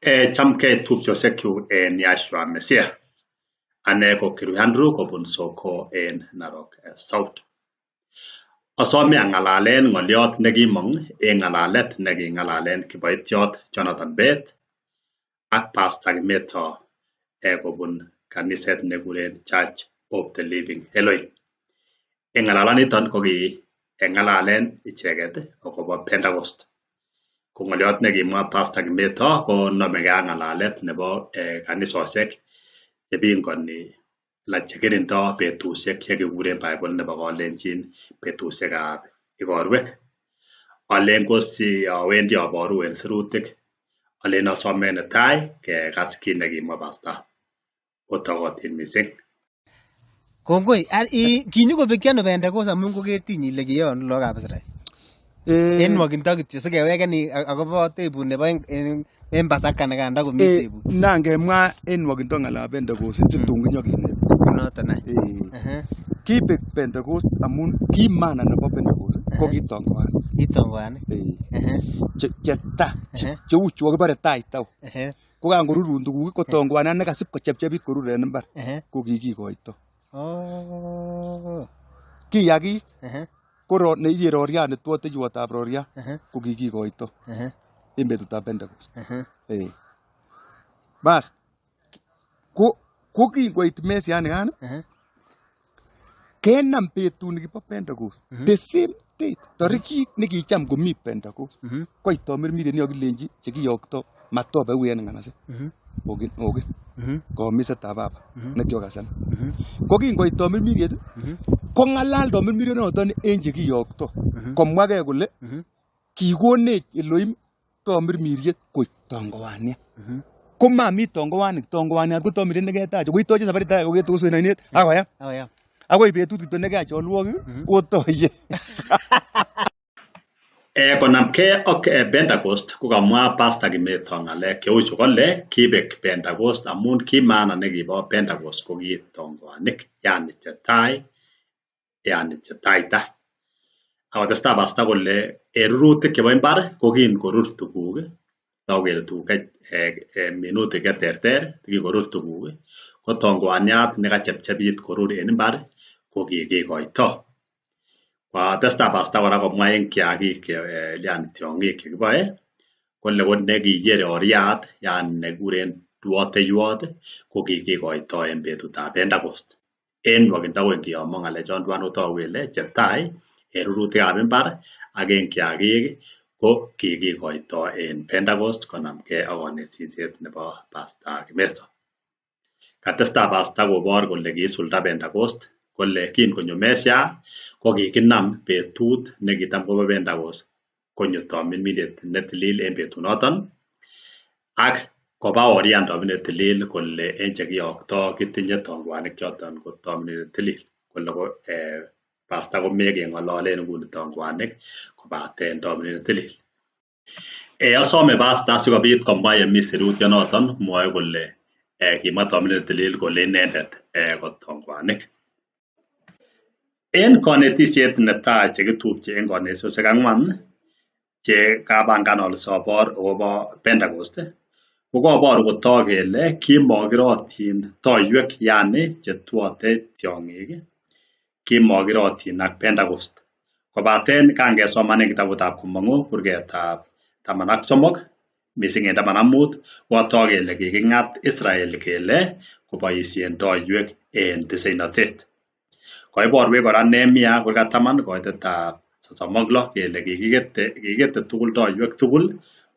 Chamgei tupchosiekyuk en Yahshua Mesiah. Ane ko Kirui Andrew kobun Soko en Narok South. Asome ang'alalen ng'olyot nekimong en ng'alalet neking'alalen kiboitiot Jonathan Bett ak Pastor Kimeto kobun kaniset nekikuren Church of the Living Elohim. En ng'alalaniton koking'alalen icheket akobo Pentecost. Ko ng'olyot nekimwa Pastor Kimeto konomegei ak ng'alalet nebo kanisosiek chepingoni anan chekirindo betusiek chekikuren Bible nebo kalenjin betusiekab ikorwek. Alen ko siowendi aboru en sirutik alen asome netai kekas kit nekimwa pastor otokotin missing. Kongoi, kinyokobekyi ano Pentecost amun koketiny ile kiyonu lagokab Israel? En nwokindo kityo sikeweken akobo tebut nebo en Pasaka nekanda komi tebut. Nangemwa en nwokindo ng'alab Pentecost situn kinyokinet. Noton any. Kibek Pentecost amun ki maana nebo Pentecost ko kitongoanik. Kitongoanik. Cheta cheu chu kibore taita. Ko kan korurun tuguk ko tongoaniat nekasib kochepchepit korur en imbar ko kikikoito. Kiyakik ko neiye roriat netwote yuotab roriat ko kikikoito en betutab Pentecost. Bas ko kingoit Mesiah nikan kenam betut nikibo Pentecost the same date tarikit nekicham komi Pentecost koit tamirmiriet nekokilenji chekiyokto matobe ui en nganaset ogen ogen komisetab baba nekiokasen. Ko kingoit tamirmiriet kong'alal tamirmirionoton en chekiyokto komwagei kole kikonech Elohim tamirmiriet koik tongoaniat. Komami tongoanik, tongoaniat ko tamirmiriet neketach koitoche sabarit agenge koketokos en oinet ak koyam. Akoi betut kityo nekacholwokik otoye. Konamgei ak Pentecost kokamwa Pastor Kimeto ng'alek cheuchu kole kibek Pentecost amun ki maana nekibo Pentecost ko ki tongoanik yani chetai yani chetaita. Akotestai pastor kole en rurutik chebo imbar ko kin korur tuguk toku kele tuguk minutik cheterter kikorur tuguk ko tongoaniat nekachepchepit korur en imbar ko kikikoito. Kotestai pastor kora komwa en kiagik yani tiong'ik chekiboe kole ko nekiyie roriat yani nekikuren rwoteiwot ko kikikoito en betutab Pentecost. En nwokindo ko ingiyomo ng'alechon twan kotoku kele chetai en rurutikab imbar ak en kiagik ko kikikoito en Pentecost konamgei ak konetisiet nebo Pastor Kimeso. Katestai pastor kobor kole kiisulda Pentecost kole kin konyo Mesiah ko kikinam betut nekitam kobo Pentecost konyo tamirmiriet netilil en betunoton ak kobaorian tamirmiriet netilil kole en chekiyokto kitinye tongoanik choton ko tamirmiriet netilil kole ko pastor komekeng'ololen nguni tongoanik kobaten tamirmiriet netilil. Asome pastor sikobit komwa yemi sirutionoton mwoe kole kimwa tamirmiriet netilil kole inendet ko tongoanik. En konetisiet netai chekitupche en konetisiosiek ang'wan che kapangan ole sobor akobo Pentecost ko koboru kotok kele kimokirotyin toiywek yani chetwote tiong'ik kimokirotyin ak Pentecost. Kobaten kangesoman en kitabutab Komong'u kurgetab 13 missing en 15 kotok kele kiking'at Israel kele koboisien toiywek en tiseinotet. Koiborwech kora Nehemia kurgat 10 koitetab 36 kele kikikete tugul toiywek tugul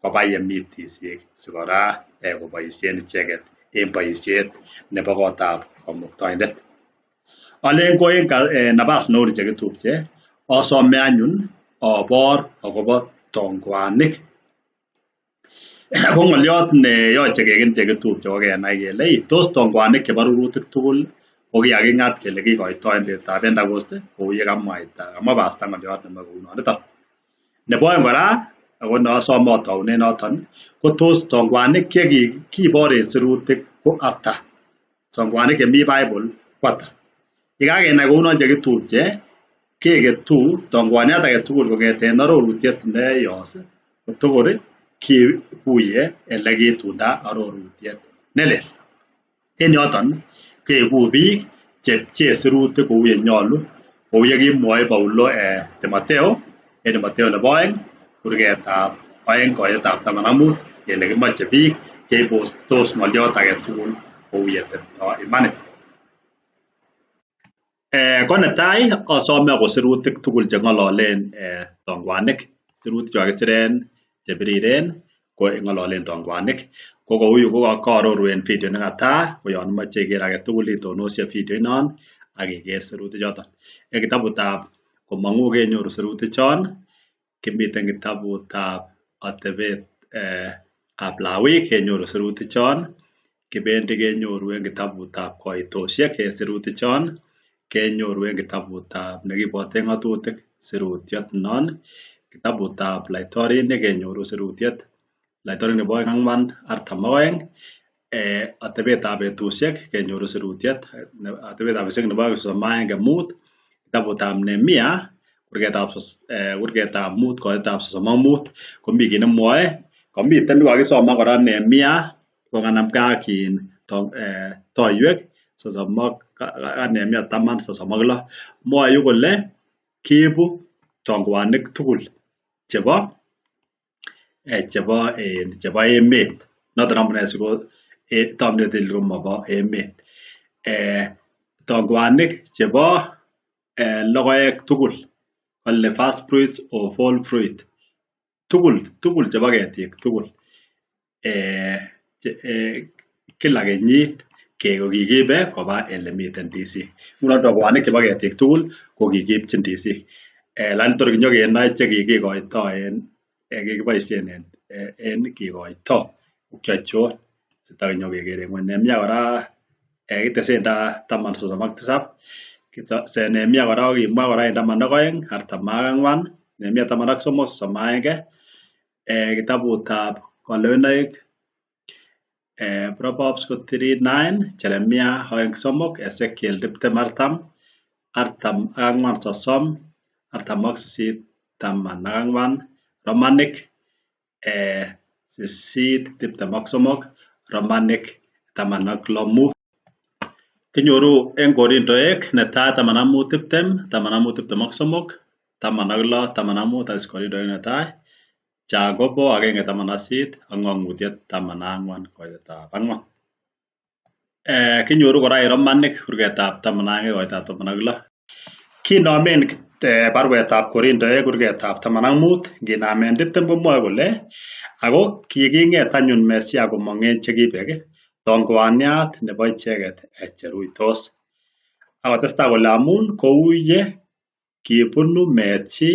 koba yemi tisiik sikora koboisien icheket en boisiet nebo kotab kamuktaindet. Alen ko en nabas neuni chekitupche asome anyun abor akobo tongoanik. Ko ng'olyot neyoche keken chekitupche ko kenai kele tos tongoanik chebo rurutik tugul ko kikaking'at kele kikoito en betutab Pentecost kou yekamwaita kamwa pastor ng'olyot nemoe kounoniton. Nebo oeng kora ako neosome atounen noton ko tos tongoanik chekikibor en sirutik ko ata? Tongoanik chemi Bible ko ata? Yekakenai kounon chekitupche keketu tongoaniat agetugul kong'eten arorutiet neyos kotokor Kikuye elekitunda arorutiet nelel. En yoton keku biik chepchee sirutik kou yenyolu kou yekimwoi Paulo Timotheo en Timotheo nebo oeng kurgetab oeng koetab taman ak mut kele kimoche biik cheibostos ng'olyot agetugul kou yetepto imanit. Ko netai asome ko sirutik tugul cheng'ololen tongwanik, sirutik chu kakisiren chebiriren ko ng'ololen tongwanik. Ko kou yu kokaroru en video nekataa ko yon imoche iker agetugul itonosie video inon ak iker sirutik choton. En kitabutab komong'u kenyoru sirutik chon, kimiten kitabutab atebet ab Lawik kenyoru sirutik chon, kibendi kenyoru en kitabutab koitosiek en sirutik chon, kenyoru en kitabutab nekibwoten ng'otutik sirutiet non, kitabutab laitorinik kenyoru sirutiet laitorinik nebo oeng ang'wan artam ak oeng, atebetab betusiek kenyoru sirutiet atebetab betusiek nebo oeng sosom ak agenge mut, kitabutab Nehemia kurgetab mut koetab sosom ak mut komi kit nemwoe, komiten nekakisoman kora Nehemia kokanamgee ak toiywek sosom ak Nehemia taman sosom ak lo. Mwoe yu kole kiibu tongwanik tugul chebo emet. Noton amune siko taondet komobo emet. Tongwanik chebo logoek tugul kole first fruits of all fruit tugul tugul chebo ketik tugul kila kenyit kikiibe koba elemiten DC. Ngunon tongwanik chebo ketik tugul ko kikiipchin DC. Lakini tor kinyokenoe chekikikoito en kikiboisien en kikoito kiochon sitokinyokeker en ng'weny. Nehemia kora kitesenda taman sosom ak tisab, Nehemia kora kokimwa kora en taman ak oeng artam ak ang'wan, Nehemia taman ak somok sosom ak agenge, kitabutab kolewenoik Proverbs ko 3:9, Jeremia oeng somok, Ezekiel tiptem artam, artam ak ang'wan sosom, artam ak sisit taman ak ang'wan, Romanik sisit tiptem ak somok, Romanik taman ak lo mut. Kinyoru en Korintoek netai taman ak mut tiptem, taman ak mut tiptem ak somok, taman ak lo taman ak mut that is Korintoek netai, Jakobo agenge taman ak sisit ak ng'ong'utiet taman ak ang'wan koitab ang'wan. Kinyoru kora en Romanik kurgetab taman ak agenge koitab taman ak lo. Kinomen barwetab Korintoek kurgetab taman ak mut nginamen tiptem komwoe kole ako kiking'et anyun Mesia komong en chekibek tongwaniat nebo icheket cheruitos. Akotestai kole amun kou ye kibunu meet chi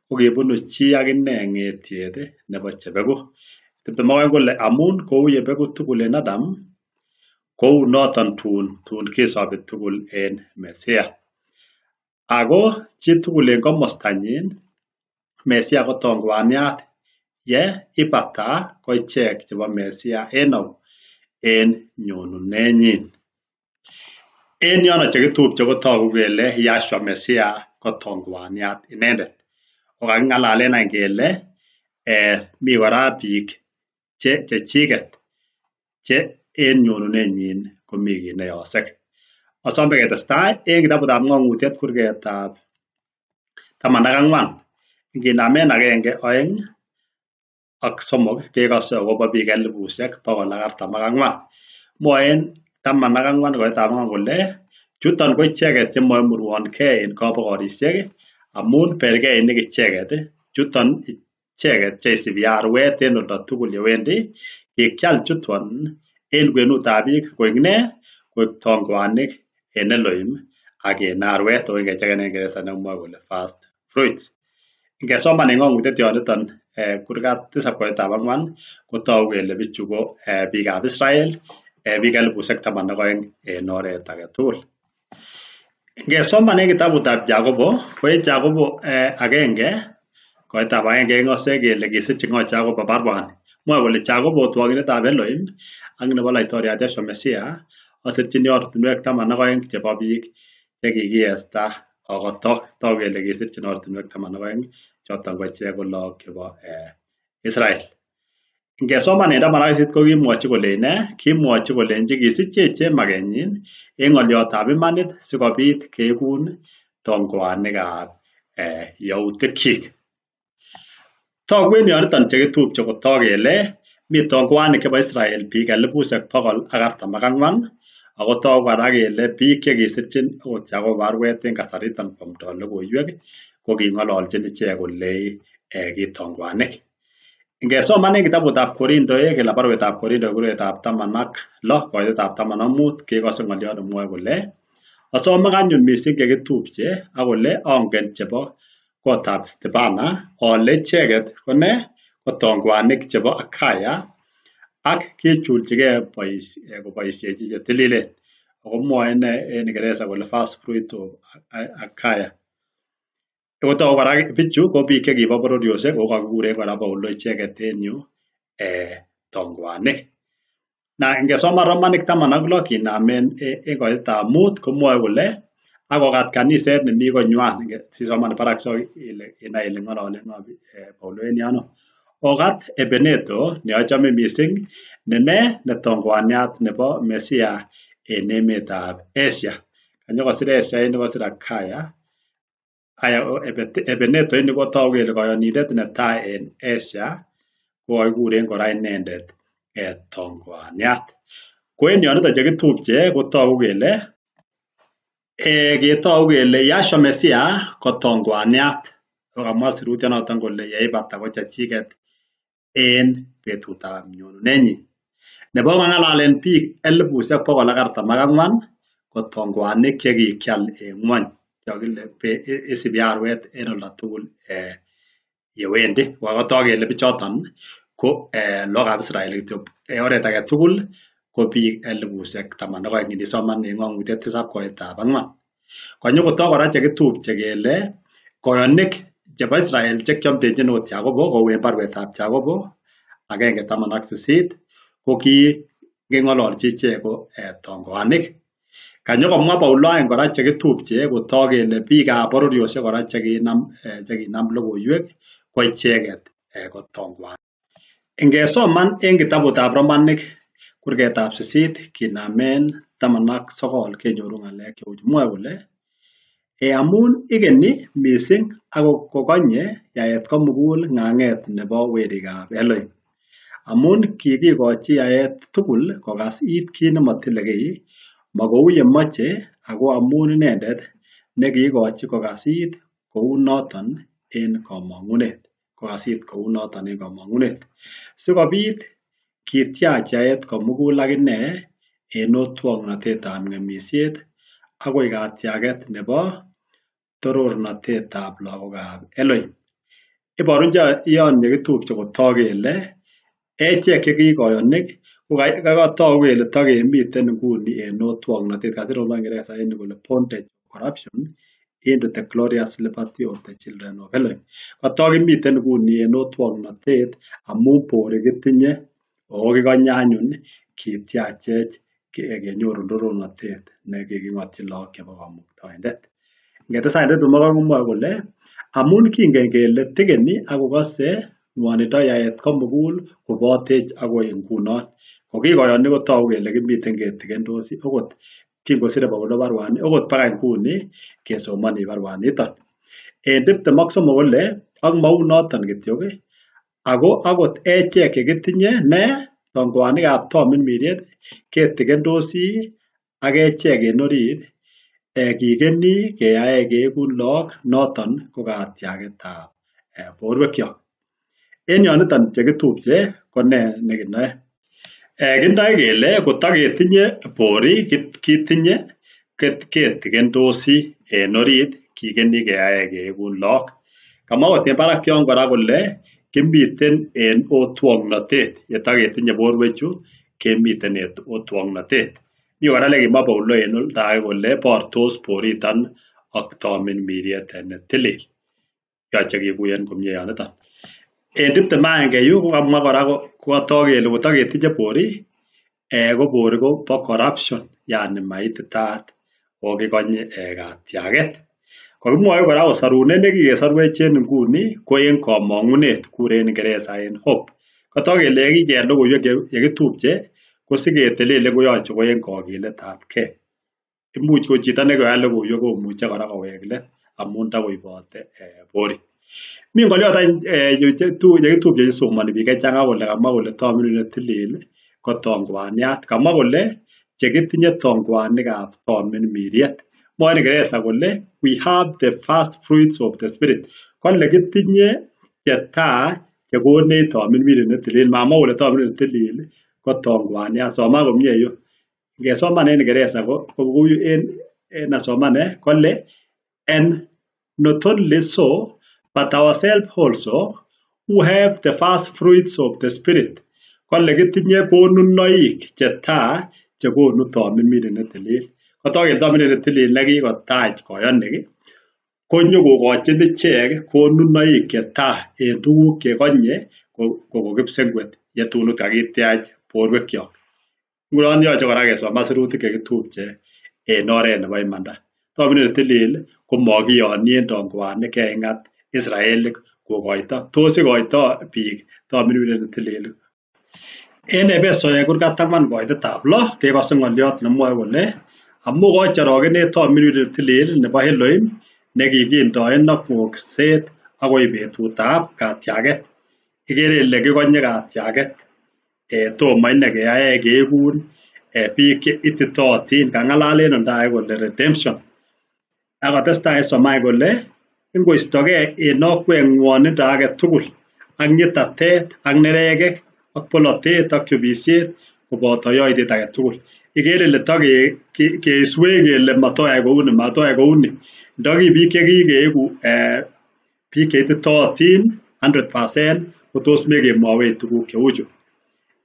ko kibunu chi akine ng'etiet nebo chebeku. Tiptem ak oeng kole amun kou yebeku tugul en Adam kou noton tun kisobi tugul en Mesia. Ako chitugul en komostanyin Mesia ko tongwaniat ye ibata ko ichek chebo Mesia en au en nyonunenyin. En yono chekitupche kotogu kele Yahshua Mesia ko tongwaniat inendet. Kokaking'alalen any kele mi kora biik che chechiket che en nyonunenyin komi kit neyosek. Asome ketestai en kitabutab ng'ong'utiet kurgetab taman ak ang'wan nginamen agenge oeng ak somok kekose akobo biik elipusiek bokol ak artam ak ang'wan. Mwoe en taman ak ang'wan koitab ang'wan kole chuton ko icheket chemoimurwongee en kobokorisiek amun berkeinik icheket, chuton icheket cheisibi arwet en oldo tugul yewendi, kikial chuton en kwenutab biik koik nee? Koik tongwanik en Elohim ak en arwet ako ingechecken en Kingereza nemwoe kole first fruits. Ingesoman en ng'ong'utiet yoniton kurgat tisab koitab ang'wan kotogu kele bichu ko biikab Israel, biik elipusiek taman ak oeng en oret agetugul. Ngesoman en kitabutab Jakobo ko en Jakobo agenge koitab agenge keng'ose kele kisirchi ng'o Jakobo barwani. Mwoe kole Jakobo otwokindetab Elohim ak nebo laitoriat Yahshua Mesia asirchini ortinwek taman ak oeng chebo biik chekikiesta okotok. Togu kele kisirchin ortinwek taman ak oeng choton ko ichek ko lagok chebo Israel. Ngesoman en 18 kokimwochi kole nee? Kimwochi kolenchi kisichech en makenyin en ng'olyotab imanit sikobit keikun tongoanikab youtikyik. Togu en yoniton chekitupche kotok kele mi tongoanik chebo Israel biik 144,000 ako togu kora kele biik chekisirchin okot Jacob baruet en kasariton kwamdo logoiwek ko king'ololchin ichek kolei kitongoanik. Ngesoman en kitabutab Korindoek kila baruetab Korindoek kurwetab 16 koitetab 15 kekose ng'olyot nemwoe kole asome anyun missing chekitupche ak kole ongen chebo kotab Stefana ole icheket ko nee ko tongoanik chebo Akaya ak kichulchigei koboisiechi chetililen. Ako mwoe ine en Kingereza kole first fruit of Akaya. Kotogu kora bichu ko biik chekibo bororiosiek ako kakikuren kora Paulo icheket en yu tongoanik. Na ngesoman Romanik 16 kinamen en koitetab 5 komwoe kole akokat kaniset nemi konywan, sisoman barak so inai ile ng'ololen ng'o Paulo en yono. Okat Epeneto neachome missing ne nee netongoaniat nebo Mesia en emetab Asia. Kanyokosir Asia en yu kosir Akaya. Aya Epeneto ini kotogu kele koyonindet netai en Asia kokakikuren kora inendet tongoaniat. Ko en yoniton chekitupche kotogu kele ketogu kele Yahshua Mesia ko tongoaniat. Ko kamwa sirutionoton kole yeibata ko chechiket en betutab nyonunenyin. Nebo kong'alalen biik 144,000 ko tongoanik chekikial en ng'wony. Chekokile isibi arwet en olda tugul yewendi. Kokatok kele bichoton ko lagokab Israel kityo en oret age tugul ko biik 12,000 inisoman en ng'ong'utiet 7 koitab 4. Konyokotok kora chekitupche kele koyonik chebo Israel chekiomdechin okot Jacobo kou en baruetab Jacobo 1:18 ko king'ololchi ichek ko tongoanik. Kanyokomwa Paulo any kora chekitupche kotok kele biikab bororiosiek kora chekinam logoiwek ko icheket ko tongoanik. Ngesoman en kitabutab Romanik kurgetab 8 kinamen 19 kenyoru ng'alek cheu chu. Mwoe kole amun igeni missing ak kokonye yaet komugul ng'ang'et nebo werikab Elohim. Amun kikikochi yaet tugul kokas it kit nemotile kiy, makou yemoche ako amun inendet nekiikochi kokas it kounoton en komong'unet. Kokas it kounoton en komong'unet. Sikobit kityach yaet komugul ak ine en otwoknotetab ng'emisiet akoi katyaket nebo torornotetab lagokab Elohim. Iboru yon yekitupche kotok kele echek chekikoyonik kokotogu kele tokemiten nguni en otwoknotet. Kasir olebo Kingereza en yu kole bondage corruption into the glorious liberty of the children of Elohim. Kotok kimiten nguni en otwoknotet amun bori kitinye ako kikonye anyun kityachech kenyorun torornotet nekiking'otyi lagok chebo kamuktaindet. Ngetestai en 22 kole amun kingen kele tigeni ak kokose ng'wonindo yaet komugul kobotech akoi ngunon. Ko kikoyonik kotogu kele kimiten ketigendosi okot kingosire Paulo baruani okot baka nguni kesomoni baruaniton. En 23 kole ak mounoton kityok ako akot echek chekitinye ne tongoanikab tomirmiriet ketigendosi ak echek en orit kikeni keyae keikun lagok noton ko katyaketab borwekyok. En yoniton chekitupche ko nee nekinoe? Kinoe kele kotoketinye bori kitinye ketigendosi en orit kikeni keyae keikun lagok. Kamwa okot en barak yon kora kole kimiten en otwoknotet yetoketinye borwechu kemiten en otwoknotet. Mi kora lekimwa Paulo en oldo age kole bortos boriton ak tomirmiriet netilil. Yoche kikuyen komie yoniton. En 21 yu kokamwa kora kokatok kele kotoketinye bori ko bori kobo corruption yani maititaat ako kikonye katyaket. Kokimwoe kora kosorunet nekikesorwech en nguni ko en komong'unet kuren Kingereza en hope. Kotok kele yekiker logoiwek chekitupche ko siketelele koyoche ko en kokiletabgee. Imuch ko chito nekoya logoiwek komuche kora kowek let amun tokoibote borik. Mi ng'oliot any chekitupche chesomoni biik chechang ak kole kamwa kole tomirmiryet netilil ko tongwaniat. Kamwa kole chekitinye tongwanikab tomirmiryet. Mwoe en kingereza kole we have the first fruits of the spirit. Kole kitinye chetaa chekonech tomirmiryet netilil. Mamwa kole tomirmiryet netilil ko tongwaniat. Soman komie yu. Ngesoman en kingereza ko en asoman kole and not only so but ourselves also who have the first fruits of the spirit. Kole kitinye konunoik chetaa chekonu tomirmiryet netilil. Kotok kele tomirmiryet netilil nekikotach koyonik konyokokochin ichek konunoik chetaa en tuguk chekonye koko kipsengwet yetun kakitiach borwekyok. Ngunon yoche kora kesoman sirutik chekitupche en oret nebo imanda. Tomirmiryet netilil komokiyonyen tongwanik chekaking'at Israelik kokoito. Tos ikoito biik tomirmiryet netilil? En Efesoek kurgat ang'wan koitetab lo kekose ng'oliot nemwoe kole amun kochi orokenet tomirmiryet netilil nebo Elohim nekikindoen ak ng'okset akoi betutab katyaket. Ikere ile kikonye katyaket tomo ine keyaech keikun biik che ititootin. Kang'alal en oldo age kole redemption. Akotestai en somani kole ingoistogee en okwek ng'wonindo agetugul ak nyitatet ak nerekek ak bolotet ak chubisiet koboto yoityet agetugul. Ikere ile tokeiswech kele matoyai kouni matoyai kouni. Ndo ki biik chekikeiku biik cheititootin 100% kotos mekemwowech tuguk cheuchu.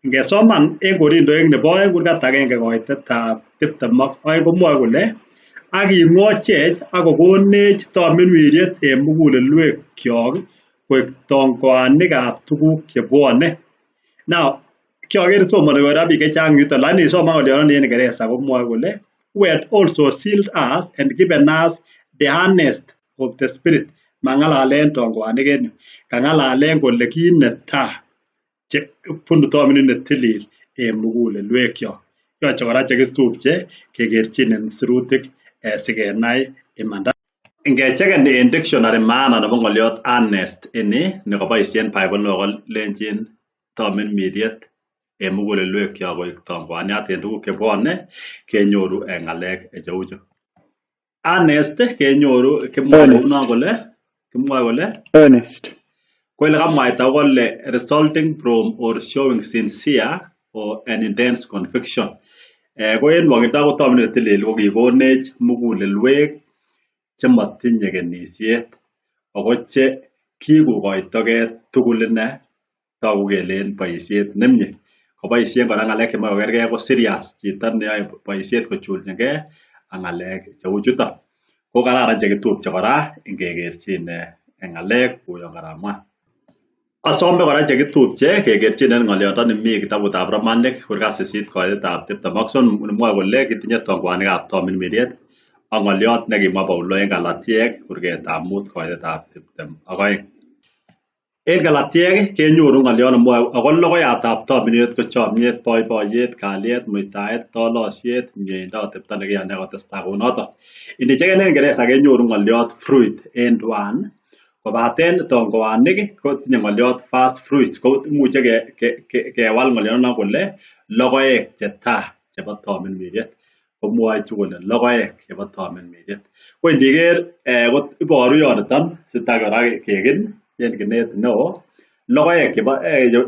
Ngesoman en Korintoek nebo oeng kurgat agenge koitetab 22 komwoe kole ak king'ochech ak kokonech tomirmiryet en mugulelwekyok koik tongwanikab tuguk chebwone. Now kiokere somoni kora biik chechang yuton lakini isoman ng'olyondoni en kingereza komwoe kole who had also sealed us and given us the earnest of the spirit. Mang'alalen tongwanik en yu. Kang'alalen kole kit netaa bunu tomirmiryet netilil en mugulelwekyok. Yoche kora chekitupche kekerchinen sirutik sikenai imanda. Ngecheken en dictionary maana nebo ng'oliot earnest ini nekoboisien Bible neo kolenjin tomirmiryet en mugulelwekyok koik tongwaniat en tuguk chebwone kenyoru ng'alek cheuchu. Earnest kenyoru kimwoe kounon kole kimwoe kole Earnest. ko elekamwaita kole resulting from or showing sincere or an intense conviction. Ko en nwokindo ko tomirmiryet netilil kokikonech mugulelwek chemotinye kenisiet ako che kikokoitogee tugul ine togu kele en boisiet nemie. Koboisien kora ng'alek chemoe kokergee ko serious chito neyoe boisiet kochulchingee ak ng'alek cheu chuton. Ko kararan chekitupche kora ingekerchine ng'alek kouyon karamwa. Asome kora chekitupche kekerchinen ng'olyondoni mi kitabutab Romanik kurgat 8 koitetab 23 nemwoe kole kitinye tongwanikab tomirmiryet ak ng'olyot nekimwa Paulo en Galatiek kurgetab 5 koitetab 22. En Galatiek kenyoru ng'olyot nemwoe ako logoyatab tomirmiryet ko chomyet, boiboiyet, kalyet, muitaet, tolosiet, mieindo, atepto nekiyani ak kotestai kounoton. Inicheken en kingereza kenyoru ng'olyot fruit en tuan kobaten tongwanik kotinye ng'olyot first fruits ko imuche kewal ng'olyonono kole logoek chetaa chebo tomirmiryet. Komwoe chu kole logoek chebo tomirmiryet. Ko indiker iboru yoniton sita kora kekin en kinet neo logoek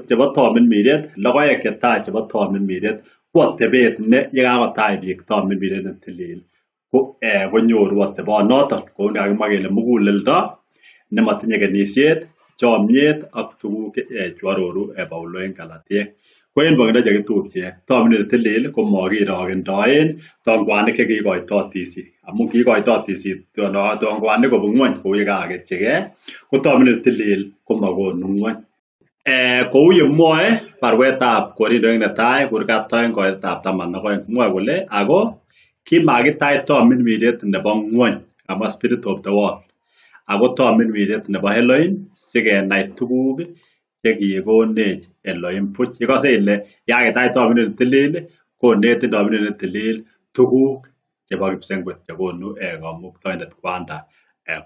chebo tomirmiryet, logoek chetaa chebo tomirmiryet ko atebet ne yekakotach biik tomirmiryet netilil ko konyoru atebonoton kou nekakimwa kele muguleldo nemotinye kenisiet, chomyet ak tuguk chu aroru Paulo en Galatiek. Ko en nwokindo chekitupche tomirmiryet netilil komokirokendoen tongwanik chekiikoito tisik amun kiikoito tisik tongwanik kobun ng'wony kou yekaketyigee ko tomirmiryet netilil komokonu ng'wony. Kou yemwoe baruetab Korintoek netai kurgat 2 koitetab 12 mwoe kole ako kimakitach tomirmiryet nebo ng'wony kamwa spirit of the world ako tomirmiryet nebo Elohim sikenai tuguk Chekikonech Elohim buch. Ikose ile yaketach tominet netilil konetin tominet netilil tuguk chebo kipsengwet chekonu kamuktaindet kwanda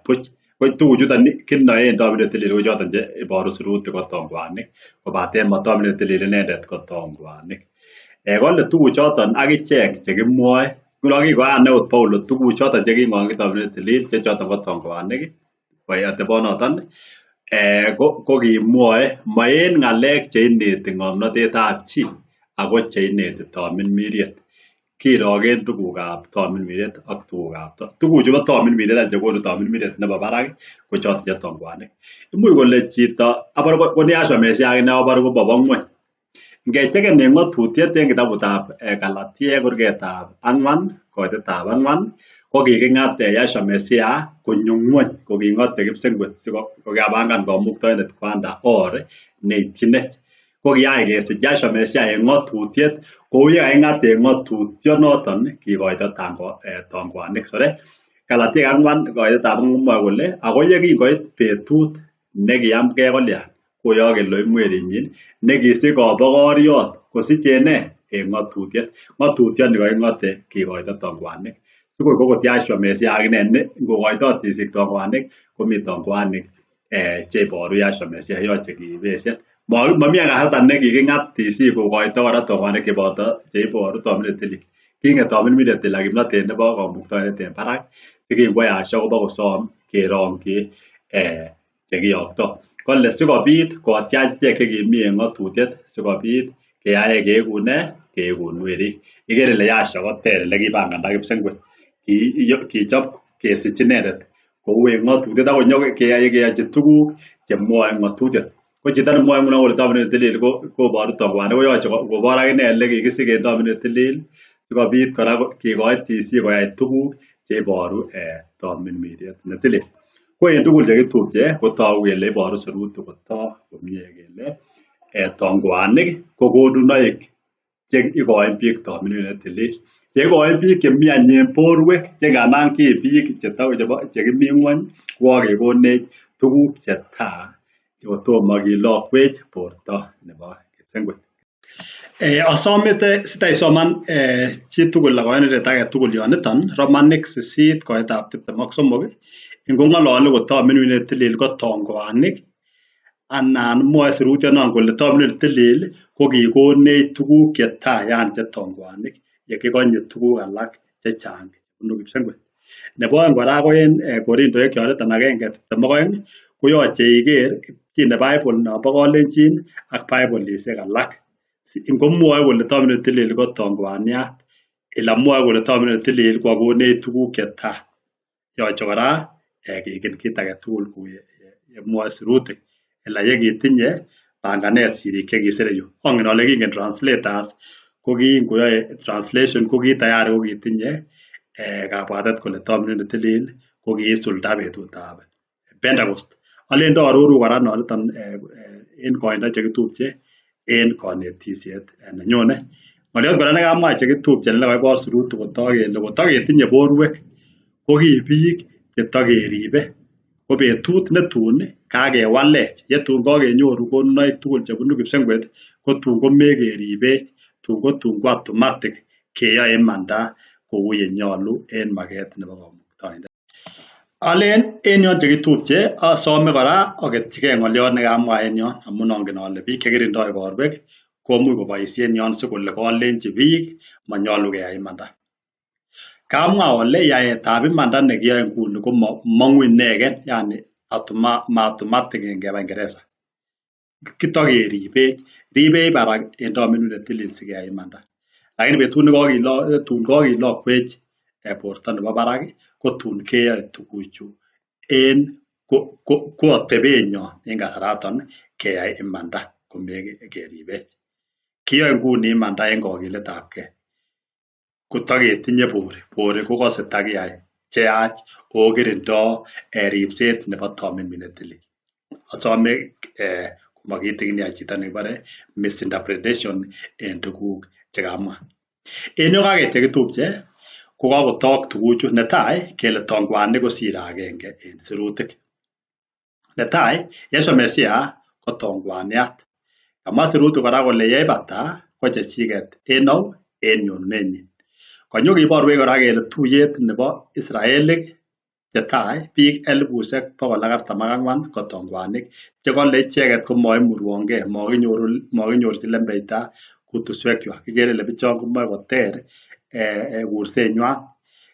buch. Ko tuguchuton kinoe en tominet netilil ko choton che iboru sirutik ko tongwanik kobaten motominet netilil inendet ko tongwanik. Kole tuguchoton akichek chekimwoe nguno kikoyan eut Paulo tuguchoton cheking'ong'ji tominet netilil che choton ko tongwanik atebonoton ko kimwoe ma en ng'alek cheineti ng'omnotetab chi ako cheineti tomirmiriet. Kirogen tugukab tomirmiriet ak tugukab tuguchu bo tomirmiriet any chekonu tomirmiriet nebo barak ko choton che tongwanik. Imuch kole chito abore ko Yahshua Messiah akine abore komobo ng'wony. Ngecheken en ng'otutiet en kitabutab Galatiek kurgetab ang'wan koitetab ang'wan ko kiking'at Yahshua Messiah konyo ng'wony koking'ote kipsengwet sikokapangan kamuktaindet kwanda or neityinech. Ko kiyach kesich Yahshua Messiah en ng'otutiet kou yekaking'at en ng'otutionoton kikoito tongwanik. Sore Galatiek ang'wan koitetab ang'wan komwoe kole ako yekingoit betut nekiyamgei kolya koyok Elohim werinyin nekisich kobokoriot kosich en nee? En ng'otutiet. Ng'otutioni koking'ote kikoito tongwanik. Sikor kokot Yahshua Messiah akine ne ngokoito tisik tongwanik komi tongwanik cheiboru Yahshua Messiah yoche kibeshen. Momi kasarta nekiking'at tisik kokoito kora tongwanik cheboto cheiboru tominet netilil. King'et tomirmiriet ila kimnotet nebo kamuktaindet en barak sikingwo Yahshua kobokosom kerongyi chekiyokto. Kole sikobit kotyach ichek chekimi en ng'otutiet sikobit keyae keekun nee? Keekun werik. Ikere ile Yahshua koter elekipanganda kipsengwet. Kichop kesich inendet kou en ng'otutiet ak konyo keyochi tuguk chemwoe ng'otutiet. Ko chito nemwoe nguno kole tominet netilil koboru tongwanik koyoche kobor akine elekikisich en tominet netilil sikobit kora kikoi tisik koyai tuguk cheiboru tomirmiriet netilil. Ko en tugul chekitupche kotogu kele iboru sirutik kotok komie kele tongwanik ko konunoik che ikoin biik tomirmiriet netilil. Cheikoin biik chemi any en borwek che ngandan ki biik chekimi ng'wony kokakekonech tuguk chetaa kotomo kilokwech borto nebo kipsengwet. Asome sitaisoman chitugul akoindet agetugul yoniton Romanik 8 koitab 23 ingong'olole kotomirmiriet netilil ko tongwanik anan mwoe sirutionon kole tomirmiriet netilil ko kikonech tuguk chetaa yani che tongwanik yekikonye tuguk alak chechang bunu kipsengwet. Nebo oeng kora ko en Korintoek yoniton 1:22 koyoche iker chine Bible nombo Kalenjin ak Biblisiek alak. Ingomwoe kole tomirmiriet netilil ko tongwaniat ila mwoe kole tomirmiriet netilil kokakonech tuguk chetaa. Yoche kora kigen kit agetugul kou yemwoe sirutik ila yekitinye panganet sirik chekisire yu. Ongen ole kingen translators ko kingoyoe translation ko ki tayari kokitinye kabwatet kole tomirmiriet netilil ko kiisulda betutab Pentecost. Alen toaroru kora noniton en koindo chekitupche en konetisiet nenyone. Ng'oliot kora nekamwa chekitupche nekaibor sirutik kotok kele kotoketinye borwek ko ki biik chetokeribe. Ko betut netun kakewalech yetun kakenyoru konunoik tugul chebunu kipsengwet kotun komekeribech tun kotun ko automatic keyoe imanda kou yenyolu en maket nebo kamuktaindet. Alen en yon chekitupche asome kora aketyigei ng'oliot nekamwa en yon amun ongen ole biik chekirindoi igorwek komuch koboisien yon sikole kolenji biik monyolu keyai imanda. Kamwa ole yaetab imanda nekiyoe nguni ko mong'u inegen yani ma automatic ngeba Ingeresa. Kitokeribech, ribech barak en tomirmiriet netilil sikeyai imanda. Lakini betut netun kokilokwech borto nebo barak kotun keyoe tuguchu en ko atebenyon en kasaraton keyai imanda komekeribech. Kiyoe nguni imanda en kokiletabgei. Kotoketinye bori, bori kokose takiyai cheyach okirindo ripset nebo tomirmiriet netilil. Asome komakitigin yai chito nekibore misinterpretation en tuguk chekamwa. En yon kaket chekitupche ko kakotok tuguchu. Netai kele tongwanik kosire agenge en sirutik. Netai Yahshua Messiah ko tongwaniat. Kamwa sirutik kora kole yeibata ko chechiket en au en nyonunenyin. Konyokiborwech kora kele tuyet nebo Israelik chetai biik 144,000 ko tongwanik chekole icheket komoimurwongee mokinyorchi lembeita kutuswekwak. Kikere kele bichon komoe koter kursenywan.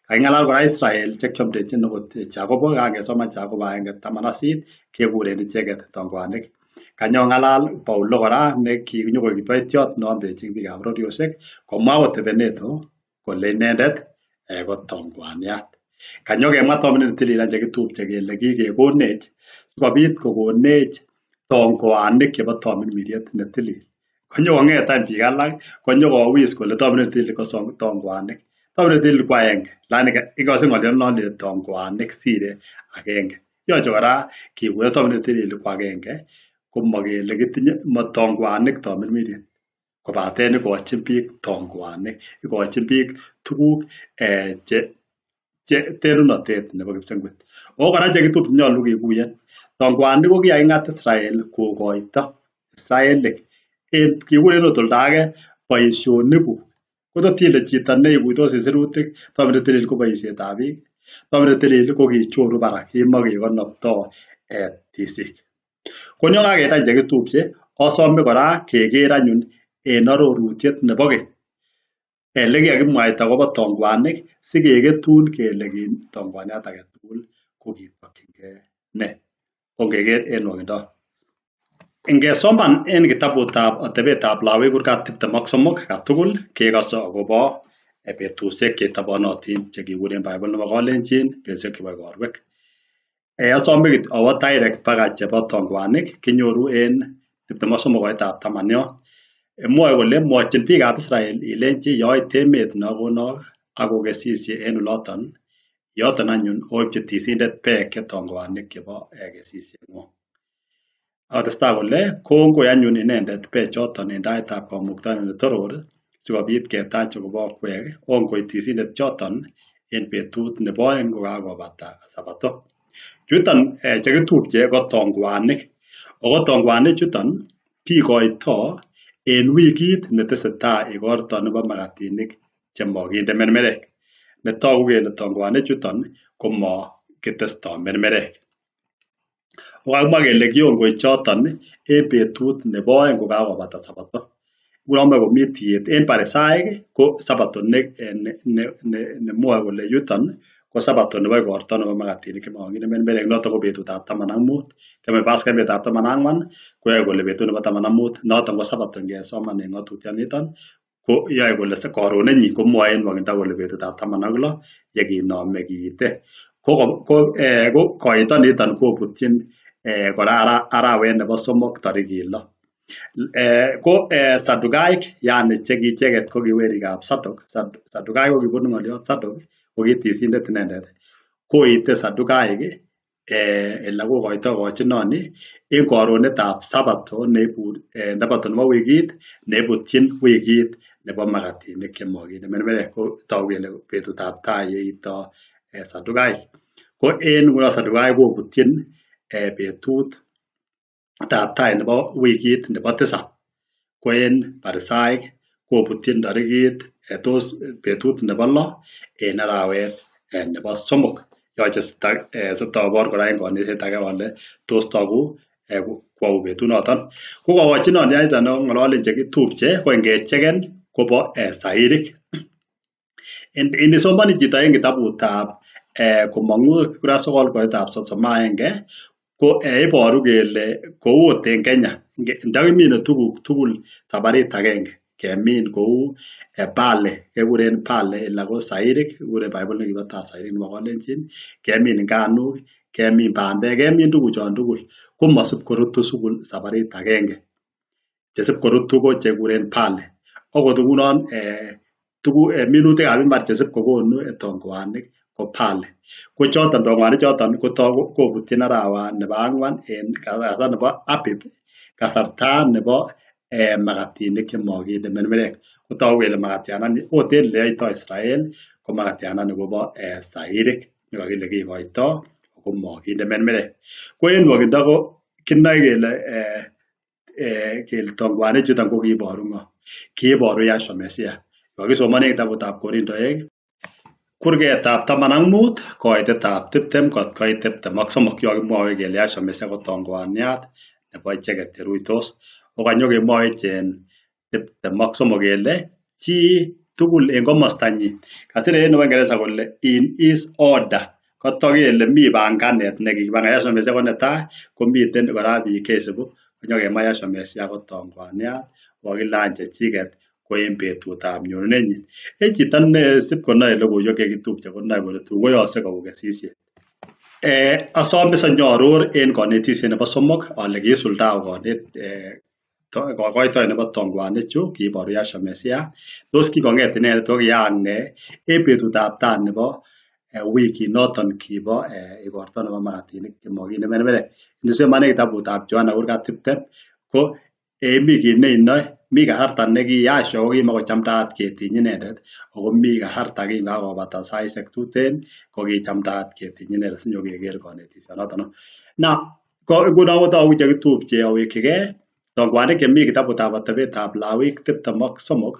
Kaking'alal kora Israel chekiomdechin okot Jacobo kangesoman Jacobo 1:18 kekuren icheket tongwanik. Kanyong'alal Paulo kora nekinyokoik kiboitiot neomdechin biikab bororiosiek komwa okot Epeneto kole inendet ko tongwaniat. Kanyokemwa tominet netilil any chekitupche kele kikekonech sikobit kokonech tongwanik chebo tomirmiriet netilil. Konyokong'et any biik alak konyokowis kole tomirmiriet netilil ko tongwanik. Tomirmiriet netilil ko aenge lakini ikose ng'olionon ile tongwanik sire agenge. Yoche kora kikuyo tomirmiriet netilil ko agenge komokele kitinye motongwanik tomirmiriet kobaten ikochin biik tongwanik, ikochin biik tuguk che terunotet nebo kipsengwet. Ako kora chekitupche nyolu kikuyen tongwanik ko kikaking'at Israel kokoito Israelik en kikuren ot oldo age boisionikuk. Kotot ile chito neikuitosi sirutik tomirmiriet netilil ko boisietab biik, tomirmiriet netilil ko kichoru barak kimokekonopto tisik. Konyo kakeit any chekitupche asome kora keker anyun en arorutiet nebo keny elekikakimwaita akobo tongwanik sikeketun kele tongwaniat agetugul ko kitokyingee nee. Ongeker en nwokindo. Ingesoman en kitabutab atebetab Lawi kurgat 23 katugul kekose akobo betusiek chetobonotin chekikuren Bible nebo Kalenjin betusiek chebo igorwek. Asome awo direct baka chebo tongwanik kinyoru en 23 koitab taman yon. Mwoe kole mwochin biikab Israel ilenchi yoit emet nokonok ak okesisie en oloton yoton anyun oipchi tisindet beek che tongwanik chebo kesisieng'wong. Akotestai kole kongoi anyun inendet bechoton en taitab kamuktaindet netoror sikobit ketach akobo okwek ongoi tisindet choton en betut nebo oeng kokakobata sabato. Chuton chekitupche ko tongwanik ako tongwanik chuton kikoito en wikit netesetai igorto nebo makatinik chemokinde mermerek. Netogu kele tongwanik chuton komokitesto mermerek. Kokakimwa kele kiongoi choton en betut nebo oeng kokakobata sabato. Ngunon moe komi tiet en Parisaik ko sabato nemwoe kole yuton ko sabato nebo igorto nebo makatinik chemokinde mermerek noton ko betutab 15. Kiome Pasaka en betutab 14 koyoe kole betut nebo 15 noton ko sabato ngesoman en ng'otutioniton ko yoe kole koronenyin komwoe en nwokindo kole betutab 16 yekinome kiite. Ko koito niton kobutyin kora arawet nebo 3 tarikit 6. Ko Sadukaik yani chekiicheket ko kiwerikab Sadok, Sadukaik ko kibunu ng'oliot Sadok ko kitisindet inendet koite Sadukaik ele kokoito kochinoni en koronetab sabato sabato nebo wikit neibutyin wikit nebo makatinik chemokinde mermerek ko togu kele betutab tai yeito Sadukaik. Ko en ngunon Sadukaik kobutyin betut tab tai nebo wikit nebo tisab. Ko en Parisaik kobutyin tarikit tos betut nebo 6 en arawet nebo 3. Yoche sitobor kora en konetiet age ole tos togu kwou betunoton. Ko kokochinonon ong'ololen chekitupche ko ingecheken kobo sairik. Inisomoni chito en kitabutab komong'u kurga 9 koitab 31 ko iboru kele kou ot en Kenya ndokimine tuguk tugul sabarit agenge kemin kou barley kekuren barley ala ko sairik kikuren Bible nekibo taa sairik nebo Kalenjin kemin nganuk kemin bandek kemin tuguchon tugul komosib korutu sugul sabarit agenge. Chesib korutu ko chekikuren barley. Okot ngunon tuguk minutikab imbar chesib kokonu tongwanik ko barley. Ko choton tongwanik choton kobutyin arawa nebo 4 en kasarta nebo Abib kasarta nebo makatinik chemokinde mermerek. Kotogu kele makatiandani ot en eleyoito Israel ko makatiandani kobo sairik nekokile kikoito komokinde mermerek. Ko en nwokindo ko kinoe kele kele tongwanik chuton ko kiiboru ng'o? Kiiboru Yahshua Messiah. Kokisomonen kitabutab Korintoek kurgetab 15 koitetab 20 kot koit 23 yon kimwoe kele Yahshua Messiah ko tongwaniat nebo icheket cheruitos. Okanyo kemwowech en 23 kele chi tugul en komostanyin. Kasir en nebo Ingeresa kole in his order. Kotok kele mi panganet nekikipangan Yahshua Messiah ko netai komiten kora biik cheisibu konyokemwa Yahshua Messiah ko tongwaniat kokilany chechiket ko en betutab nyonunenyin. En chito nesib konoe logoiwek chekitupche konoe kole tun koyookse kou kesisiet. Asome sonyooror en konetisiet nebo somok ale kiisulda kokoitoet nebo tongwanichu kiiboru Yahshua Messiah. Tos kikong'et inendet ko kiyaak nee en betutab taa nebo wikit noton kibo igorto nebo makatinik chemokinde mermerek. Inisomanen kitabutab Yohana kurgat 20 ko mi kit neinoe, mi kasarta neki Yahshua kokimokochamdaat ketiny inendet ako mi kasarta kinkakobata saisiek tuten kokichamdaat ketiny inendet sinyokeker konetisionoton. Now ko ngunon kotoku chekitupche awekyigei tongwanik chemi kitabutab atebetab Lawik 23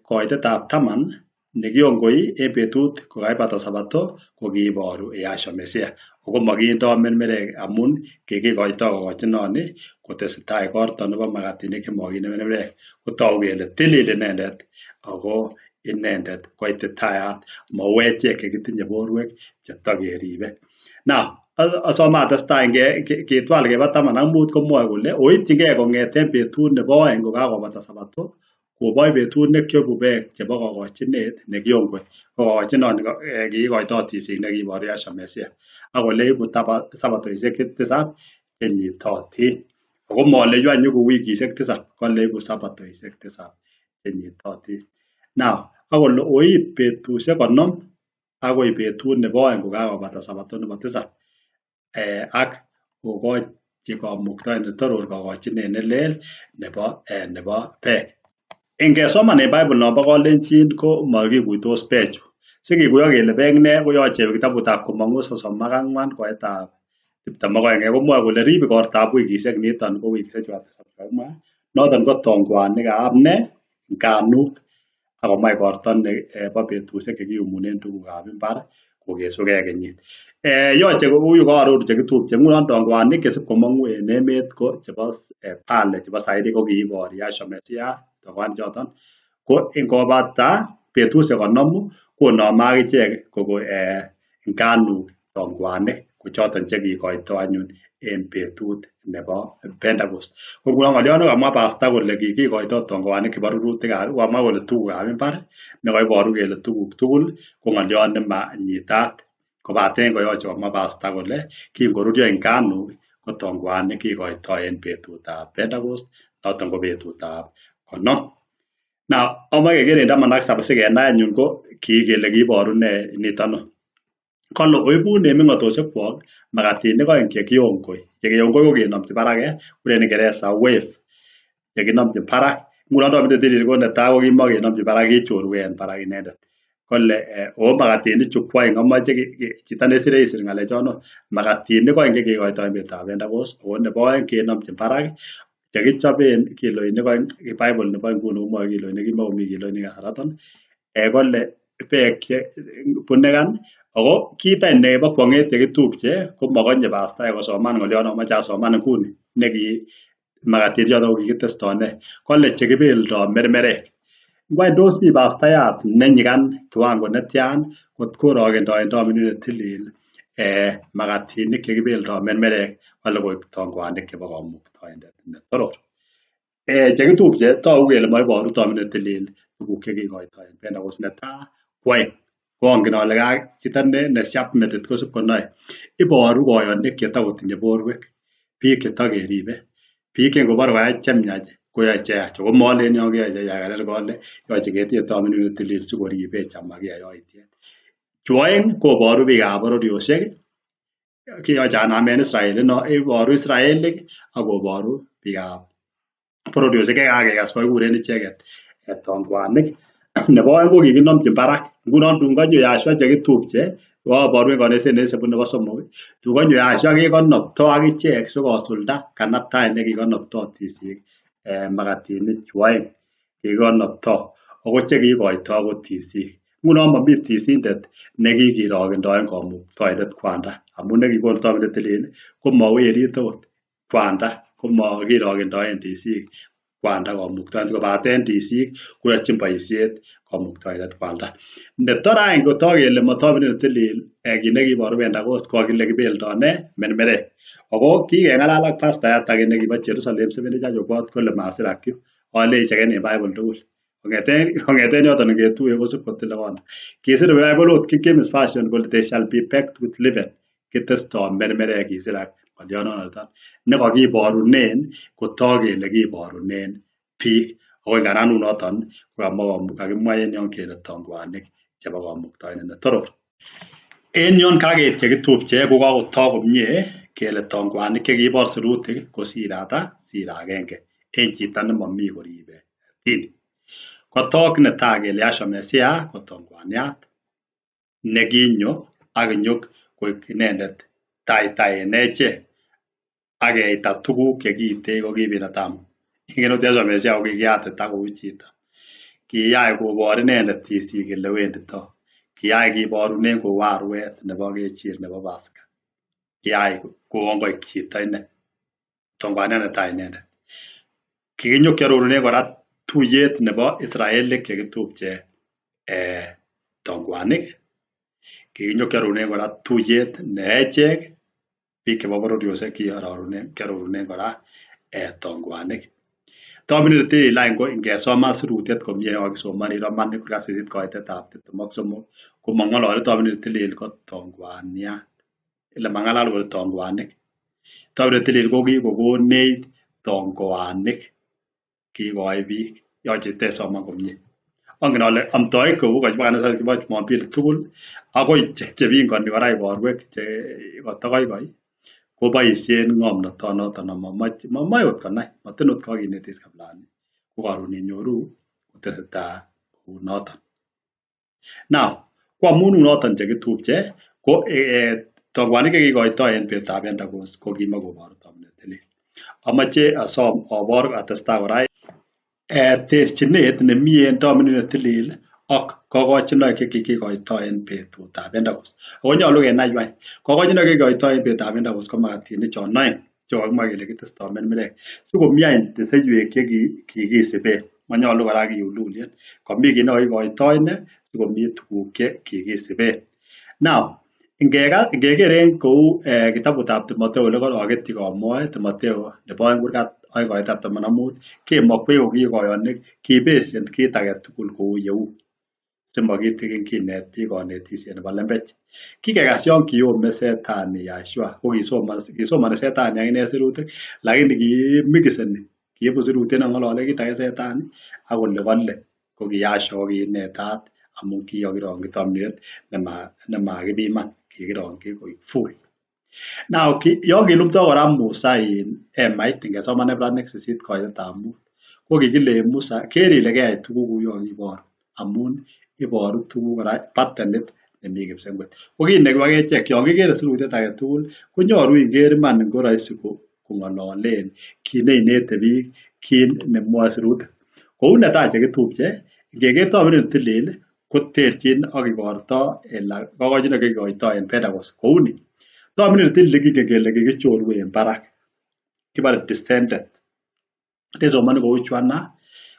koitetab 10 nekiongoi en betut kokaibata sabato kokiiboru Yahshua Messiah. Ako mokindo mermerek amun kikikoito kokochinoni kotesetai igorto nebo makatinik chemokinde mermerek. Kotoku kele tilil inendet ako inendet koititayat mou echek chekitinye borwek chetokeribe. Now asome atestai ketwal keba 15 komwoe kole oityigei kong'eten betut nebo oeng kokakobata sabato koboi betut nekiobu beek chebo kokochinet nekiongoi. Ko kokochinoni kiikoito tisik nekiiboru Yahshua Messiah. Ak kole ibu sabatoisiek tisab chenyitotin. Ako mole yu any ibu wikisiek tisab, kole ibu sabatoisiek tisab chenyitotin. Now, ak kole oib betusiek 50 akoi betut nebo oeng kokakobata sabato nebo tisab ak kokochi kamuktaindet netoror kokochinet nelel nebo beek. Ingesoman en Bible nombo Kalenjin ko mokikuitos bechu. Sikikuyo kele beek nee koyoche iwe kitabutab Komong'u 34 koetab 22 komwoe kole rib igortab wikisiek niton ko wikisiek chu kakimwa noton ko tongwanikab ne nganuk ak komwa igorto nebo betusiek chekiyumunen tugukab imbar kokesugei kenyit. Yoche kou koaror chekitupche ngunon tongwanik chesib komong'u en emet ko chebo pale chebo sairi ko kiibor Yahshua Messiah tongwanik choton ko ingobata betusiek 50 konome akichek koko nganuk tongwanik ko choton chekikoito anyun en betut nebo Pentecost. Ko ngunon ng'olyon nekamwa pastor kole kikikoito tongwanik chebo rurutikab kamwa kole tugukab imbar nekoiboru kele tuguk tugul ko ng'olyon nemanyitat kobaten koyoche komwa pastor kole kingoruryo nganuk ko tongwanik kikoito en betutab Pentecost noton ko betutab 50. Now, amoche keker en 17 sikenai anyun ko ki kele kiiboru nee niton. Kole oibun en ming'otosiekwok makatinik oeng chekiongoi. Chekiongoi ko kenomchi barak, kuren Ingeresa wave chekinomchin barak. Ngunon David Tilil ko netai ko kimokenomchin barak kichorugei en barak inendet. Kole oo makatinichu ko oeng amoche chito nesire isir ng'alechono makatinik oeng chekikoito en betutab Pentecost ako nebo oeng kenomchin barak chekichoben kiloinik oeng. Bible nebo nguni komwoe kiloinik kimokomi kiloinik kasaraton. Kole beek bunekan ako kit any nebo kwong'et chekitupche ko mokonye pastaek kosoman ng'olyon nomoche asoman nguni neki makatinik choton ko kikitesto nee. Kole chekibeldo mermerek. Ngwany tos mi pastayat nenyikan kiwango netyan kot korokendoen Dominit netilil makatinik chekibeldo mermerek kole koik tongwanik chebo kamuktaindet netoror. Chekitupche toku kele moiboru Dominit netilil tuguk chekikoito en Pentecost netaa ko oeng. Kongen ale chito nesiap metit kosib konoe. Iboru boyonik chetokotinye borwek, biik chetokeribe, biik chengobore koyai chemiach koyoe cheyach. Ako molen yon kiyoe cheyach alel kole yoche ketinye Dominit netilil sikoribech amakiyai yoityet. Chu oeng koboru biikab bororiosiek, kiyoche anamen Israel iboru Israelik ak koboru biikab bororiosiek chekakekas kokikuren icheket tongwanik. Nebo oeng ko kikinomchin barak. Ngunon tun konyo Yahshua chekitupche, koboru en konetisiet neisibu nebo somok, tun konyo Yahshua kekonopto akichek sikosulda kanabtaet nekikonopto tisik makatinik chu oeng kikonopto ako chekiikoito ko tisik. Ngunon momi tisindet nekikirokendoen kamuktaindet kwanda amun nekikonu Tomin netilil ko mawerit okot kwanda komakirokendoen tisik kwanda kamuktaindet kobaten tisik koyochin boisiet kamuktaindet kwanda. Netore any kotok kele motomin netilil kit nekiboru Pentecost ko kile kibeldo nee mermerek. Ako kikeng'alal ak pastayat age nekibo Jerusalem Seventh Church of God kole masirak yu. Alei cheken en Bible tugul. Kong'eten yoton ngetuye kosib kotile konda. Kisir Bible ot King James Version kole they shall be baked with leaven. Kitesto mermerek kisirak ng'olionoton nekokiborunen kotok kele kiborunen biik. Ako ngandan unoton kokakimwa en yon kele tongwanik chebo kamuktaindet netoror. En yon kakeit chekitupche kokakotok komie kele tongwanik chekibor sirutik ko sir ata? Sir agenge en chito nemomi koribe dini. Kotok netai kele Yahshua Messiah ko tongwaniat nekinyo ak inyo koik inendet taitai en echek ak keita tuguk chekiitech ko ki binadamu. Ingen ot Yahshua Messiah ko kikiyatita kou chito. Kiyach kobor inendet tisik elewendito. Kiyach kiborunen kou arwet nebo kechir nebo Pasaka. Kiyach kouon koik chito ine. Tongwaniat netai inendet. Kikinyokiarorunen kora tuyet nebo Israelik chekitupche tongwanik. Kikinyokiarorunen kora tuyet ne echek biik chebo bororiosiek kiarorunen kora tongwanik. Tomin netilil any ko ingesoman sirutiet komie nekokisomoni Romanik kurgat sisit koitetab 23 komong'olole Tomin netilil ko tongwaniat. Ile mang'alal kole tongwanik. Tomin netilil ko kikokonech tongoanik kiikoi biik. Yoche tesoman komie. Angen ale amtoik kou chebo kanisoshek chebo Jumapili tugul akoi chepingoni kora ikorwek che kotokoikoi koboisien ng'omnotonoton amamoche ot konai matin ot kokinetis kabilani ko karon inyoru kotesetai kounoton. Now ko amun unoton chekitupche ko tongwanik chekikoito en betutab Pentecost ko kimokoboru Tomin netilil. Amoche asom obor atestai kora terchinet nemi en Tomin netilil ak kokochinoik chekikikoito en betutab Pentecost. Ako nyolu kenai yu any kokochinoik chekikikoito en betutab Pentecost ko makatinik chon oeng chekokimwa kele kitesto mermerek sikomi any beseiwek chekikisiben. Monyolu kora kiululyen. Komi kit nekokikoito ine sikomi tuguk che kikisiben. Now ngeker en kou kitabutab Timotheo olekoketyi komwoe Timotheo nebo oeng kurgat oeng koitab 15 kemokwech ko kikoyonik kibesien kit agetugul kou yeu simokitikin kinet biik konetisiet nebo lembech. Kikekas yon kiyome setani Yahshua ko kisomoni setani akine sirutik lakini kimikiseni kiibu sirutiet neng'olole kit age setani ak kole kole ko ki Yahshua ko kiinetat amun kikokirongyi tomiet nemakipiman kikirongyi koik full. Now yon kilumdo kora Musa in emait ingesoman Ibraniek 8 koitetab 5 ko kikilen Musa ker ile keyai tuguk kou yon kiboru amun iboru tuguk kora patternit nemi kipsengwet. Ko kit nekibo kechek yon kikere sirutiet agetugul konyolu iker iman ngo roisi kong'ololen kit neinete biik kit nemwoe sirutik. Kou netai chekitupche ngeker Tomin netilil koterchin ak igorto kokochinoik chekikoito en Pentecost kouni. Tomin netilil kingen kele kikichoru en barak. Kibore descended. Tesomoni kou Yohana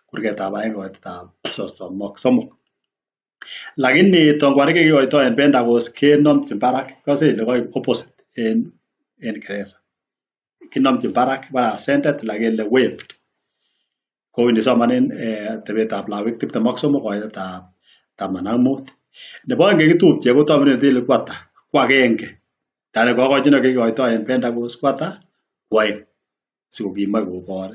kurgetab aeng koitetab 33. Lakini tongwanik chekikoito en Pentecost kenomchin barak. Ikose ile koik opposite en Kingereza. Kinomchin barak kibore ascended lakini waved. Kou inisomanen tebetab Lawik 23 koitetab 15. Nebo oeng chekitupche ko Tomin netilil ko ata? Ko agenge. Yani kokochinoik chekikoito en Pentecost ko ata? Ko oeng. Sikokimoe kobor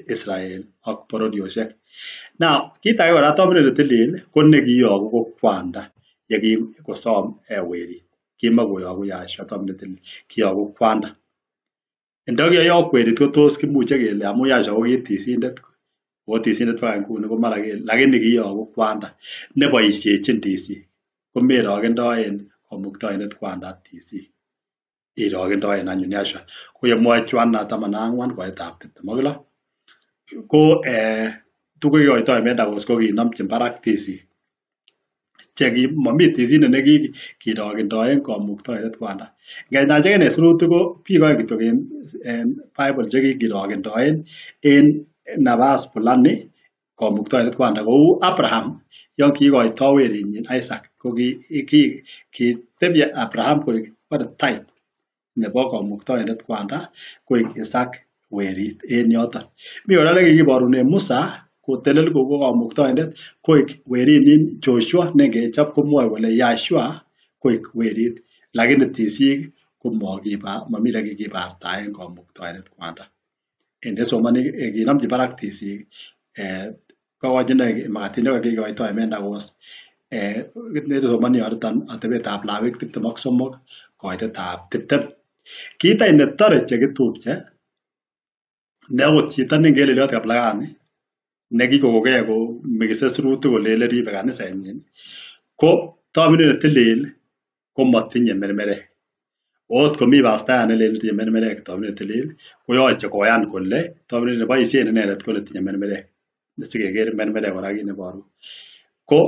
Israel ak bororiosiek. Now kit age kora Tomin netilil ko nekiyoku ko kwanda yekikosom werit. Kimokoyoku Yahshua Tomin netilil, kiyoku kwanda. Ndo kiyoyok werit ko tos kimuche kele amun Yahshua ko kitisindet Ako tisindet baka nguni ko mara kele lakini kiyoku kwanda neboisiechin tisik komerokendoen kamuktaindet kwanda tisik irokendoen anyun Yahshua. Ko yemwoe Yohana 14 koitab 26 ko tuguk kikoitoi en Pentecost ko kinomchin barak tisik che momi tisindet nekikirokendoen kamuktaindet kwanda. Ngenacheken en sirutik ko biik oeng kityok en Bible chekikirokendoen en nafas fulani kamuktaindet kwanda kou Abraham yon kiikoito werinyin Isaac ko kitebi Abraham koik type nebo kamuktaindet kwanda koik Isaac werit en yoton. Mi kora nekikiborunen Musa kotelel ko kamuktaindet koik werinyin Joshua nengechop komwoe kole Yahshua koik werit lakini tisik komokiba momi nekikibartaen kamuktaindet kwanda. Ndesomoni kinomchi barak tisik kokochinoik makatinik kikoitoi en Pentecost nesomoni yoniton atebetab Lawik 23 koitetab 20. Kit any netore chekitupche ne okot chito ne ngeleliot kaplagani nekikokokee komikise sirutik kolelen ribe kanisenyin ko tominet netilil komotinye mermerek. Ot komi pastayat nelelen tinye mermerek tominet netilil koyoche koyan kole tominet neboisien inendet ko netinye mermerek sikeker mermerek kora kit neboru. Ko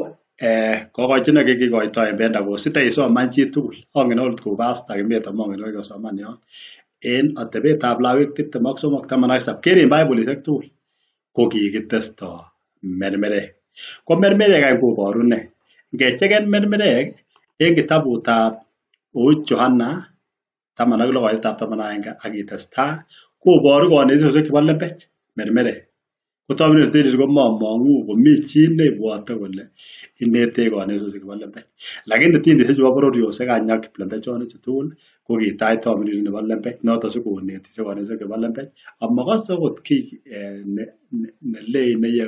kokochinoik chekikoitoi en Pentecost siteisoman chitugul ongen okot kou pastor Kimeto mongen kokikosoman yon en atebetab Lawik 23 17 ker en Bibolisiek tugul ko kikitesto mermerek. Ko mermerek any koboru nee? Ngecheken mermerek en kitabutab kou Johana 16 koitetab 11 ak itestaa koboru konetisiosiek chebo lembech mermerek. Ko tominet netilil komomong'u komi chi neibwote kole inetech konetisiosiek chebo lembech. Lakini dinisiek chubo bororiosiek any ak kiplembechonik chu tugul ko kitach tominet nebo lembech noton sikonetisie konetisiosiek chebo lembech amokose okot kiy nelein neye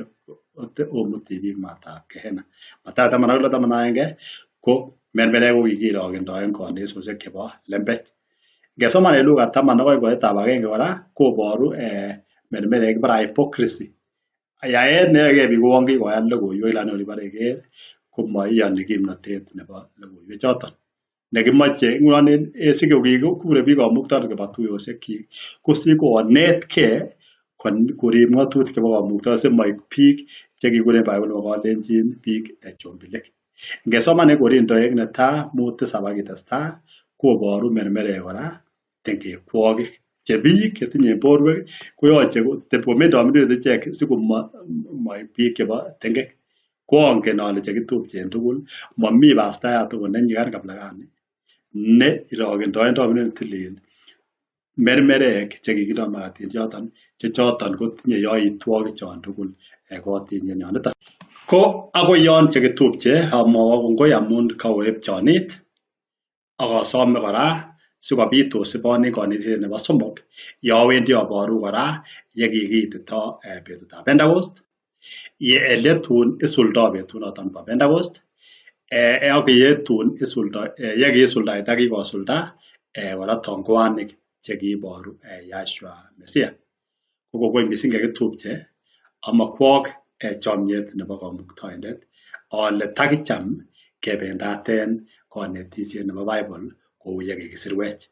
omuti biik matab Gehenna. Matayo 16 11 ko mermerek ko kikirokendoen konetisiosiek chebo lembech. Ngesoman en Luka 12 koitab 1 kora koboru mermerek kibore hypocrisy. Yaet neyoege biik kouon kikoyan logoiwek lakini kor ibore iker komoiyoni kimnotet nebo logoiwek choton. Nekimoche ngunon sikokikure biik kamuktaindet koba tuyosiekyik ko sikonetkei korib ng'otutik chebo kamuktaindet simoik biik chekikuren Bible nebo kalenjin biik chombilik. Ngesoman en Korintoek netaa 5:7 ak itestaa koboru mermerek kora tengekwokik che biik chetinye borwek koyoche komendomindet ichek sikomoik biik chebo tengek. Ko ongen ole chekitupche en tugul momi pastayat okot nenyikan kaplagani ne irokendoen tominet netilil mermerek chekikindo makatin choton che choton kotinye yoitwogik chon tugul kotinyen yoniton. Ko akoi yon chekitupche amwowok kongoi amun kaoepchonit ak asome kora sikobit osibon en konetisiet nebo somok yowendi aboru kora yekikiitito betutab Pentecost eletun isuldo betunoton bo Pentecost ak yetun yekiisuldaita kikosulda kora tongoanik chekiiboru Yahshua Messiah. Ko kongoi missing chekitupche amokwok chomiet nebo kamuktaindet ale takicham kebendaten konetisiet nebo Bible kou yekikisirwech.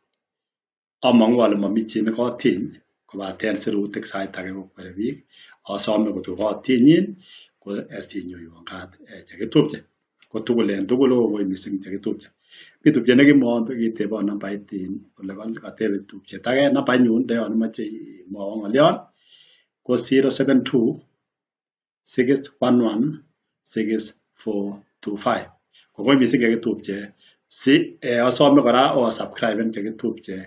Among'u ale momi chi nekotiny kobaten sirutik sait age kokwere biik. Asome kot ko kotinyin ko sinyoiwon kat chekitupche. Ko tugul en tugul ko kongoi missing chekitupche. Mi tupchet nekimwowon kitebon nambait kole katebe tupchet age nambainyun ndo yon imoche imwowon ng'olyon ko 072 611 6425. Kongoi missing chekitupche si asome kora osubscriben chekitupche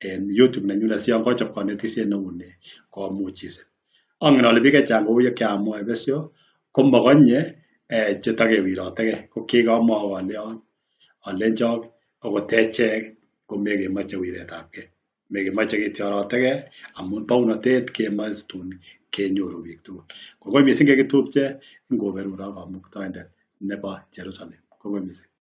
en YouTube nenyunet si yon kochop konetisiet neu ni komuch isib. Ongen ole biik chechang kou yekiamwae besio komokonye chetokewirotekei ko kikamwowok oleon olenchok okot echek komekemoche wiretabgei. Mekemoche ketyorotekei amun bounotet kemoe situn kenyoru biik tugul. Kongoi missing chekitupche ngoberurok kamuktaindet nebo Jerusalem. Kongoi missing.